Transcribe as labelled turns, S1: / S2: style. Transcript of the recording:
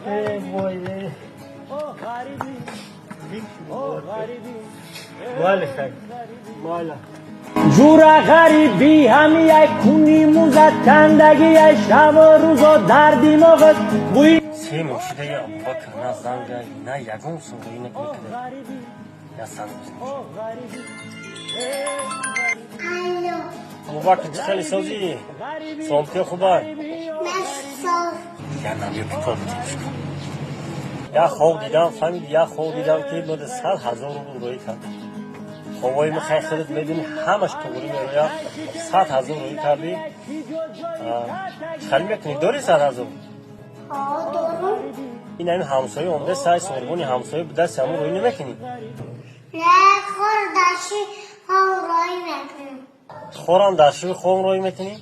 S1: Э, вой, э. Майли, хай, майла.
S2: Ҷура, ғарибӣ ҳамияй куни муза кандагияй, шаву рӯзо дар димоғат бӯи.
S1: 3 моҳ шуда, я Абубакр на зангай, на ягон сум рӯӣ накунад. Я занг бизанам.
S3: Алло.
S1: Абубакр, чӣ хеле созӣ? Саломатӣ хубай?
S3: Ман соз.
S1: Я намё китоб. Я хоб дидам, фаҳмиди, я хоб дидам, ки мода 100 000 рубл рӯӣ кард. Хобои ма, хай, худат медонӣ, ҳамаш туғрӣ мерояд. 100 000 рӯӣ кардӣ, чӣ хеле мекунӣ? Дорӣ 100 000?
S3: Ҳо, дорум.
S1: Ин ҳамин ҳамсоя омада, сай сорбони ҳамсоя дасти ҳамон рӯӣ намекунӣ?
S3: Не, хор даши хом рой мекунам.
S1: Хорам дар шиви хом рӯӣ мекунӣ?